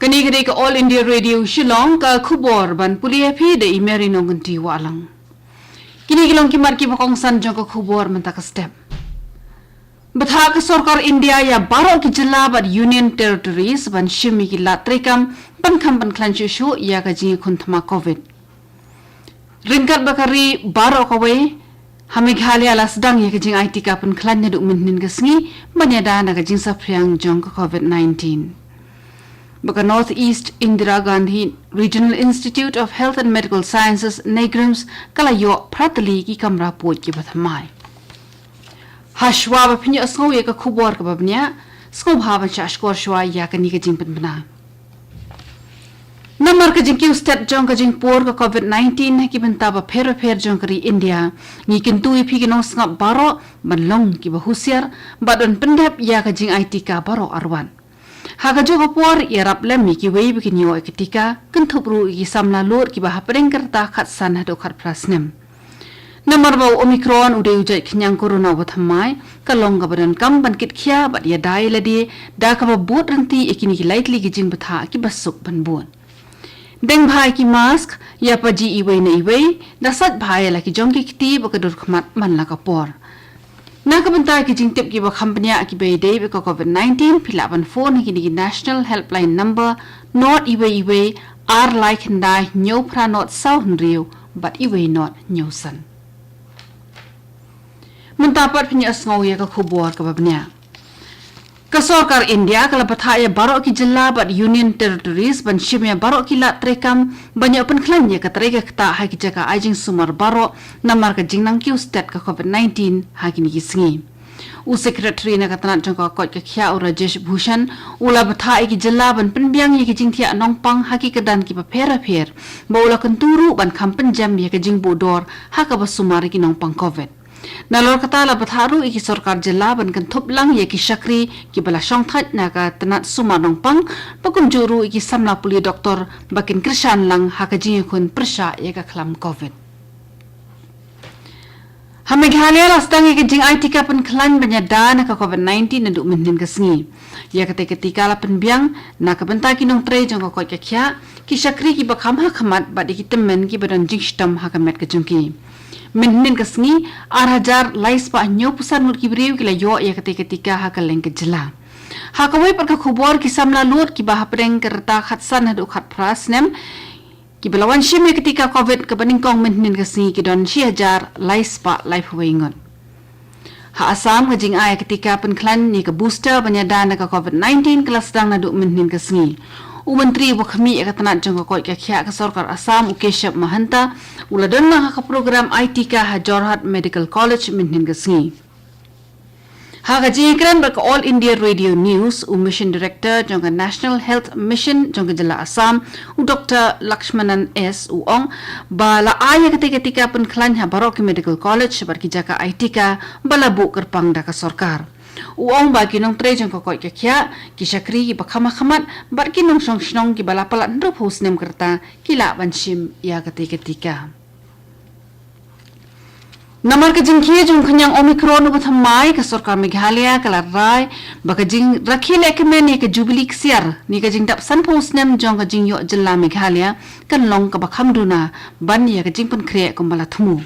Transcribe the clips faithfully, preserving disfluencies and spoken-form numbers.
Kane ka dei ka All India Radio Shillong, ka khubor ban pule ïa phi da i Mary Nongkynti Wahlang. Kine ki long ki mat kiba kongsan jong ka khubor mynta ka step. Bthah ka sorkar India ïa baroh ki jylla bad Union Territories ban shim ïa ki lad treikam ban kham pynkhlaiñ shuh shuh ïa ka jingïakhun thma Covid. Ryngkat bad ka ri baroh kawei, ha Meghalaya la sdang ïa ka jingai tika pynkhlaiñ naduh mynhynnin ka sngi ban ïada na ka jingsaphriang jong ka Covid nineteen. Ba ka North East Indira Gandhi Regional Institute of Health and Medical Sciences, NEIGRIHMS, ka la ïoh phra tylli ki kamra puid kiba thymmai. Hashwa ba phin ïohsngew ïa ka khubor kaba bniah, sngewbha ban shah shkor shwa ïa kane ka jingpynbna. Namar ka jingkiew stet jong ka jingpur ka Covid nineteen ha ki bynta bapher bapher jong ka ri India, ngi kyntu ïa phi ki nongsngap baroh ban long kiba husiar bad ban pyndep ïa ka jingai tika baroh arwat. Ha kajuh ka por, ïarap lem ïa kiwei ba kin ïoh ïa ka tika, kynthup ruh ïa ki samla lud kiba hapdeng ka rta khatsan haduh khatphra snem. Namar ba u Omicron u dei u jait khñiang corona uba thymmai, ka long kaba donkam ban kitkhia bad ïada ïa lade da kaba bud rynti ïa kine ki lai tylli ki jingbthah kiba suk ban bud. Deng bha ïa ki mask, ïa paji iwei na iwei, da sait bha ïa la ki jong ki kti bad ka dur khmat man la ka por. Na ka bynta ki jingtip kiba kham bniah kiba ïadei bad ka Covid nineteen, phi lah ban phone ha kine ki National Helpline Number, nod iwei iwei, ar lai khyndai, hynñiew phra nod saw hynriew bad iwei nod hynñiew san. Mynta pat phin ïohsngew ïa ka khubor kaba bniah. Ka sorkar India ka la bthah ïa baroh ki jylla bad Union Territories ban shim ïa baroh ki lad treikam ban ïoh pynkhlaiñ ïa ka trei ka ktah ha ki jaka ai jingsumar baroh namar ka jingnang kiew stet ka Covid nineteen ha kine ki sngi. U Secretary na ka tnat jong ka koit ka khiah, u Rajesh Bhushan, u la bthah ïa ki jylla ban pynbiang ïa ki jingthiah nongpang ha ki kyrdan kiba pher bapher, bad u la kyntu ruh ban kham pynjem ïa ka jingbuh dor ha kaba sumar ïa ki nongpang Covid. Nalor kata, la bthah ruh ïa ki sorkar jylla ban kynthup lang ïa ki shakri kiba la shongthait na ka tnat sumar nongpang, bad kumjuh ruh ïa ki samla pule doktor ba kin kyrshan lang ha ka jingïakhun pyrshah ïa ka khlam Covid. Ha Meghalaya la sdang ïa ka jingai tika pynkhlaiñ ban ïada na ka Covid nineteen naduh mynhynnin ka sngi. Ïa kata ka tika la pynbiang na ka bynta ki nongtrei jong ka koit ka khiah, ki shakri kiba kham ha khmat bad ïa ki tymmen kiba don jingshitom ha ka met ka jong ki. Mynhynnin ka sngi, ar hajar lai spah hynñiew phew san ngut ki briew ki la ïoh ïa kata ka tika ha kylleng ka jylla. Ha kawei pat ka khubor, ki samla lud kiba hapdeng ka rta khatsan haduh khatphra snem kiba la wan shim ïa ka tika Covid kaba nyngkong mynhynnin ka sngi ki don shi hajar lai spah laiphew wei ngut. Ha Assam, ka jingai ïa ka tika pynkhlaiñ ne ka booster ban ïada na ka Covid nineteen ka la sdang naduh mynhynnin ka sngi. U Myntri uba khmih ïa ka tnat jong ka koit ka khiah ka sorkar Assam, u Keshab Mahanta, u la don lang ha ka program ai tika ha Jorhat Medical College mynhynnin ka sngi. Ha ka jingïakren bad ka All India Radio News, u Mission Director jong ka National Health Mission jong ka jylla Assam, u Doktor Lakshmanan S, u ong ba la ai ïa kata ka tika pynkhlaiñ ha baroh ki medical college bad ki jaka ai tika ba la buh kyrpang da ka sorkar. U ong ba ki nongtrei jong ka koit ka khiah, ki shakri kiba kham ha khmat bad ki nongshong shnong kiba la palat hynriewphew snem ka rta ki lah ban shim ïa kata ka tika. Namar ka jingkhie jong u khñiang Omicron uba thymmai, ka sorkar Meghalaya ka la rai ba ka jingrakhe lehkmen ïa ka Jubili Ksiar ne ka jingdap sanphew snem jong ka jingïoh jylla Meghalaya kan long kaba kham duna ban ïa ka jingpynkhreh kumba la thmu.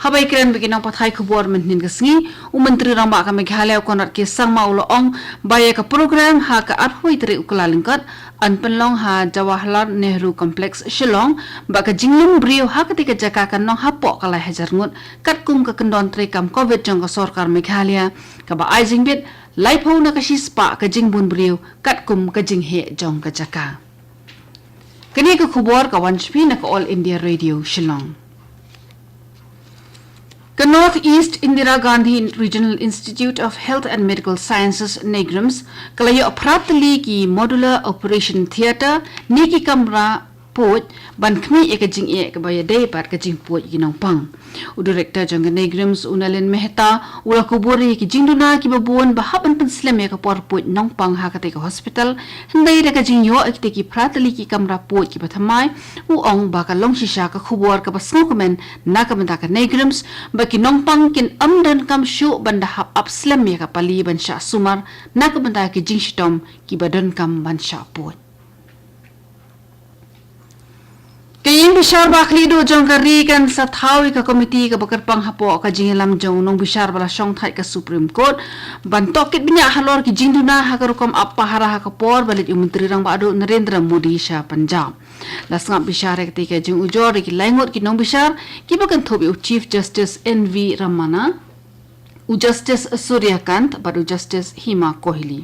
Haba ïakren bad ki nongpathai khubor mynhynnin ka sngi, u Myntri Rangbah ka Meghalaya, u Conrad K Sangma, u la ong ba ïa ka program ha ka arphew tarik u Kyllalyngkot yn pynlong ha Jawaharlal Nehru Complex, Shillong, bad ka jinglum briew ha kata ka jaka kan long hapoh ka lai hajar ngut, katkum ka kyndon treikam Covid jong ka sorkar Meghalaya kaba ai jingbit laiphew na ka shispah ka jingbun briew katkum ka jingheh jong ka jaka. Kane ka khubor ka wan sha phi na ka All India Radio Shillong. Ka North East Indira Gandhi Regional Institute of Health and Medical Sciences, NEIGRIHMS, ka la ïoh phra tylli ki Modular Operation Theatre ne ki kamra puid ban khmih ïa ka jingeh kaba ïadei bad ka jingpuid ïa ki nongpang. U Director jong ka NEIGRIHMS, u Nalin Mehta, u la kubur ïa ki jingduna kiba bun ba hap ban pynslem ïa ka por puid nongpang ha kata ka hospital, hynrei da ka jingïoh ïa kita ki phra tylli ki kamra puid kiba thymmai, u ong ba ka long shisha ka khubor kaba sngewkmen na ka bynta ka NEIGRIHMS, ba ki nongpang kin ym donkam shuh ban da hap ap slem ïa ka pali ban shah sumar na ka bynta ki jingshitom kiba donkam ban shah puid. Ka ïing bishar ba khlieh duh jong ka ri kan sa thaw ïa ka komiti kaba kyrpang hapoh ka jingïalam jong u nongbishar ba la shongthait ka Supreme Court ban tohkit bniah halor ki jingduna ha ka rukom ap pahara ha ka por ba leit u Myntri Rangbah Duh Narendra Modi sha Punjab. La sngap bishar ïa katei ka jingujor ïa ki lai ngut ki nongbishar kiba kynthup ïa u Chief Justice N V Ramana, u Justice Surya Kant bad u Justice Hima Kohli.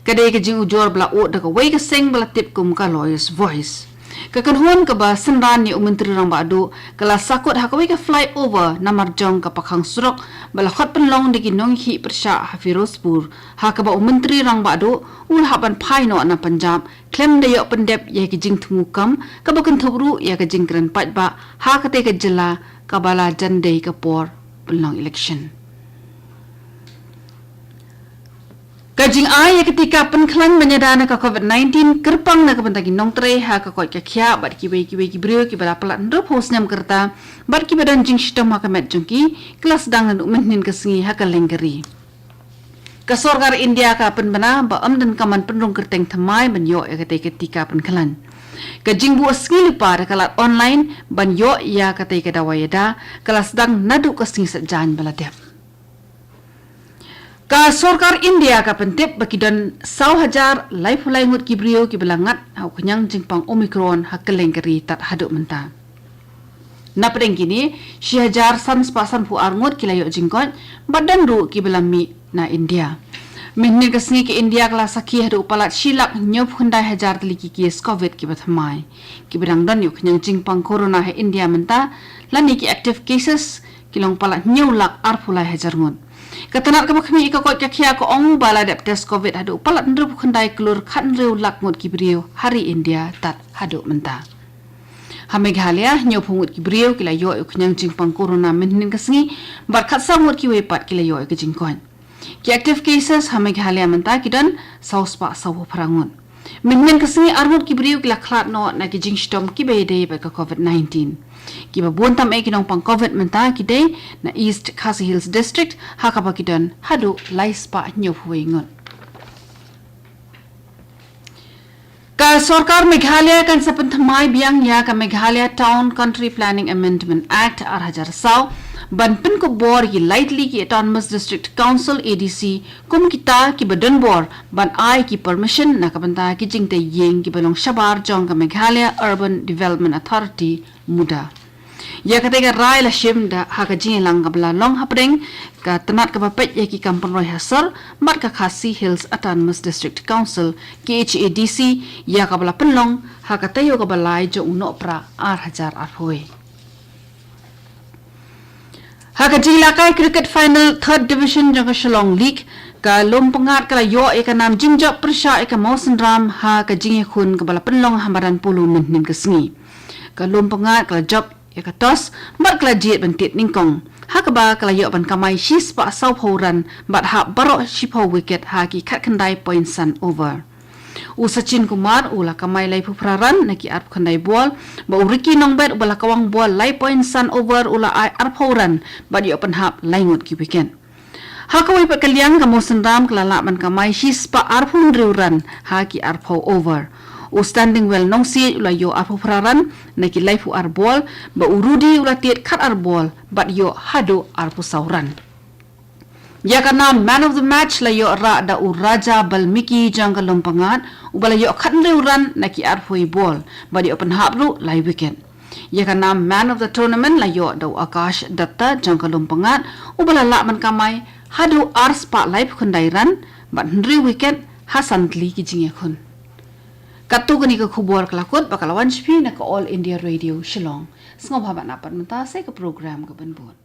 Ka dei ka jingujor ba la ud da kawei ka seng ba la tip kum ka Lawyers Voice. Ka kynhun kaba synran ïa u Myntri Rangbah Duh ka la sakut ha kawei ka flyover namar jong ka pakhang surok ba la khot pynlong da ki nongïakhih pyrshah ha Firozpur, ha kaba u Myntri Rangbah Duh u la hap ban phai noh na Punjab khlem da ïoh pyndep ïa ka jingthmu kam kaba kynthup ruh ïa ka jingkren paidbah ha katei ka jylla kaba la jan dei ka por pynlong election. Ka jingai ïa ka tika pynkhlaiñ ban ïada na ka COVID nineteen kyrpang na ka bynta ki nongtrei ha ka koit ka khiah bad kiwei kiwei ki briew kiba la palat hynriewphew snem ka rta bad kiba don jingshitom ha ka met jong ki, ka la sdang naduh mynhynnin ka sngi ha kylleng ka ri. Ka sorkar India ka pynbna ba ym donkam ban pynrung kyrteng thymmai ban ïoh ïa katei ka tika pynkhlaiñ. Ka jingbuh sngi lypa da ka lad online ban ïoh ïa katei ka dawai ïada ka la sdang naduh ka sngi Saitjaiñ ba la dep. Ka sorkar India ka pyntip ba ki don saw hajar laiphew lai ngut ki briew kiba la ngat ha u khñiang jingpang Omicron ha kylleng ka ri tad haduh mynta. Napdeng kine, shi hajar san spah sanphew ar ngut ki la ïoh jingkoit bad don ruh kiba la mih na India. Mynhynnin ka sngi ka India ka la sakhi haduh palat shi lak hynñiewphew khyndai hajar tylli ki case COVID kiba thymmai. Kiba dang don ïa u khñiang jingpang corona ha India mynta lane ki active cases ki long palat hynñiew lak arphew lai hajar ngut. Ka tnat kaba khmih ïa ka koit ka khiah ka ong ba la dep test COVID haduh palat hynriewphew khyndai klur khathynriew lak ngut ki briew ha ri India tad haduh mynta. Ha Meghalaya, hynñiewphew ngut ki briew ki la ïoh ïa u khñiang jingpang corona mynhynnin ka sngi bad khatsaw ngut kiwei pat ki la ïoh ïa ka jingkoit. Ki active cases ha Meghalaya mynta ki don saw spah sawphew phra ngut. Mynhynnin ka sngi ar ngut ki briew ki la khlad noh na ki jingshitom kiba ïadei bad ka COVID nineteen. Kiba bun tam eh ki nongpang COVID mynta ki dei na East Khasi Hills District ha kaba ki don haduh lai spah hynñiewphew wei ngut. Ka sorkar Meghalaya kan sa pynthymmai biang ïa ka Meghalaya Town Country Planning Amendment Act ar hajar saw ban pynkup bor ïa ki lai tylli ki Autonomous District Council, A D C, kum kita kiba don bor ban ai ki permission na ka bynta ki jingtei ïing kiba long shabar jong ka Meghalaya Urban Development Authority, MUDA. Ïa katei ka rai la shim da ha ka jingïalang kaba la long hapdeng ka tnat kaba peit ïa ki kam pynroi ha sor bad ka Khasi Hills Autonomous District Council, K H A D C, ïa kaba la pynlong ha ka taïew kaba lai jong u Nohprah ar hajar arphew wei. Ha ka jingïalehkai cricket final third division jong ka Shillong League, ka Lum Pyngngad ka la ïoh ïa ka nam jingjop pyrshah ïa ka Mawsynram ha ka jingïakhun kaba la pynlong ha madan polo mynhynnin ka sngi. Ka Lum Pyngngad ka la jop ïa ka toss bad ka la jied ban tied nyngkong, ha kaba ka la ïoh ban kamai shi spah sawphew run bad hap baroh shiphew wicket ha ki khatkhyndai point san over. U Sachin Kumar u la kamai laiphew phra run na ki arphew khyndai ball, bad u Ricky Nongbet uba la kawang ball lai point san over u la ai arphew run bad ïoh pynhap lai ngut ki wicket. Ha kawei pat ka liang, ka Mawsynram ka la lah ban kamai shi spah arphew hynriew run ha ki arphew over. U Standingwell Nongsiej u la ïoh arphew phra run na ki laiphew ar ball, bad u Rudy u la tied khatar ball bad ïoh haduh arphew saw run. Ïa ka nam man of the match la ïoh rah da u Raja Balmiki jong ka Lum Pyngngad, uba la ïoh khathynriew run na ki arphew ball bad ïoh pynhap ruh lai wicket. Ïa ka nam man of the tournament la ïoh da u Akash Datta jong ka Lum Pyngngad, uba la lah ban kamai haduh ar spah laiphew khyndai run bad hynriew wicket ha san tylli ki jingïakhun. Katto katne ka khubor ka la kut bad ka la wan sha phi na ka All India Radio Shillong. Sngewbha ban ap pat mynta sa ïa ka program kaban bud.